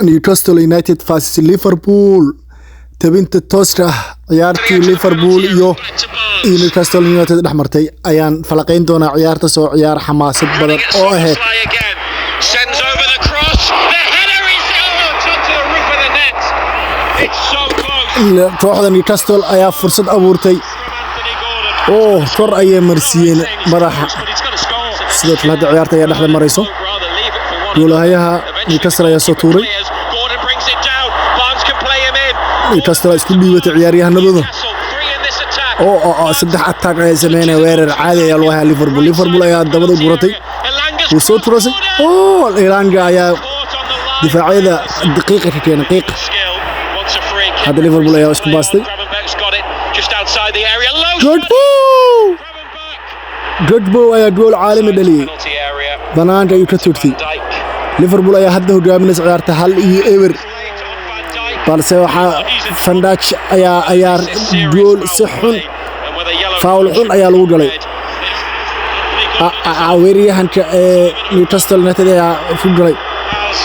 Newcastle United vs Liverpool, tabinta tooska ah ciyaartii Liverpool iyo Newcastle United dhex martay ayaan falaqayn doonaa. Ciyaarta soo ciyaar xamaasad badan oo ahayd. Sends over the cross. The header is, oh, it's onto the roof of the net. It's so close. Kooxda Newcastle ayaa fursad abuurtay. Anthony Gordon. Oo kor ayay marsiiyeen madaxa. But he's got to score. Sidoo kale hadda ciyaarta ayaa dhexda marayso. Rather leave it for one. Goolahayaha Newcastle ayaa soo tuuray. Gordon brings it down. Barnes can play him in. Newcastle isku dhiibatay ciyaaryahanadooda. Newcastle, three in this attack. Oo saddex attack ayay sameynaya. Weerar caadi ayaa lagu hayaa Liverpool. Liverpool ayaa dabada u guratay. Elanga's Wuu soo turasay. Oo Elanga ayaa caught on the line. difaacyada daqiiqa ka keenay qiiqa. Skill wants a free kick. Hadda Liverpool ayaa isku baastay. Gravenberch's got it just outside the area. Low shot. Gakpo. Gravenberch. Gakpo ayaa gool caalami dhaliyay. Penalty area. Banaanka ayuu ka toogtay. Dijk. Liverpool ayaa hadda hogaaminaysa ciyaarta 1-0. Late on Van Dijk. Balse waxaa Van Dijk ayaa gool si xun, foul xun ayaa lagu galay. Weeraryahanka ee Newcastle United ayaa ku galay. Has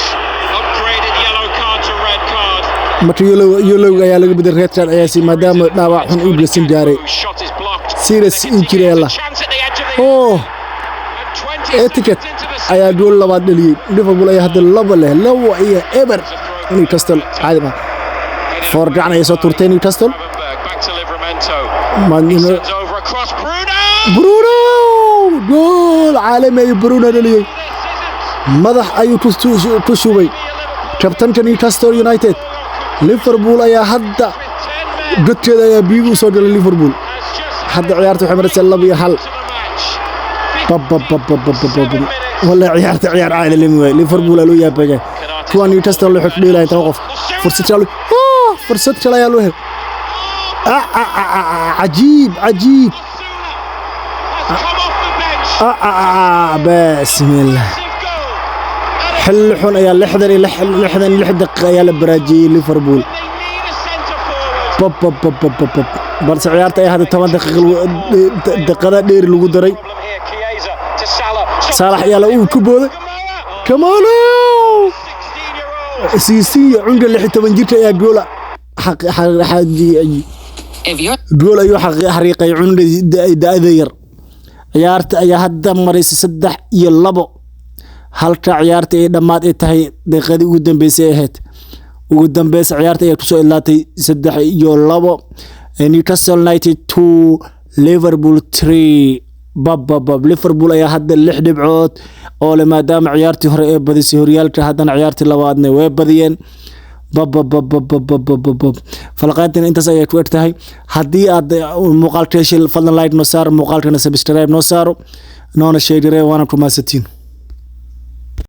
upgraded yellow card to red card. Marka yellow ayaa laga bedelay, red card ayaa si maadaama dhaawac xun u geysan gaaray. Shot is blocked. Serious injury alla. Chance at the edge of the Oh. and 20 Ekitike seconds into the ayaa gool labaad dhaliyey. Liverpool ayaa hadda laba leh, 2-0. Newcastle caadi ma foor gacan ayay soo tuurtay Newcastle. Gravenberch back to Livramento. Sends over across Bruno. Bruno, gool caalami ayuu Bruno dhaliyey. Madax ayuu ku shubay kabtanka Newcastle United. Liverpool ayaa hadda godkeeda ayaa biyuhu u soo galay. Liverpool hadda ciyaarta waxay maraysaa 2-1. Bababababababab, wallahi ciyaarta ciyaar caalami waay. Liverpool aa loo yaabaya. Kuwa Newcastle waxay ku dheelayaan 10 qof. Fursad kale, fursad kale ayaa loo helay. Cajiib, cajiib. Come off the bench. Bismillah, xilli xun ayaa 66 daqiiqa ayaa la baraajiyey Liverpool. They need a centre forward. Bababababab, balse ciyaarta ayaa hadda 10 daqiiqa daqiiqada dheeri lagu daray. Problem here, Chiesa to Salah. Saalax ayaa la uu ku booday. Kamano 16-year-old. Siisiyo cunga 16 jirka ayaa goola If you're gool ayuu xariiqay cunga da'da yar. Ciyaarta ayaa hadda maraysa 3-2, halka ciyaarta ay dhammaad ay tahay daqiiqadii ugu dambeysay ahayd. Ugu dambeysa ciyaarta ayaa kusoo idlaatay 3-2, Newcastle United 2, Liverpool 3. Bababab, Liverpool ayaa hadda lix dhibcood oo leh maadaama ciyaartii hore ee badisay horyaalka, haddana ciyaartii labaadna way badiyeen. Bababababababab, falaqayntan intaas ayay ku eg tahay. Haddii aad muuqaalka heshay, fadlan like noo saaro muuqaalkana, subscribe noo saaro, noona sheegare, waana ku mahadsantiin.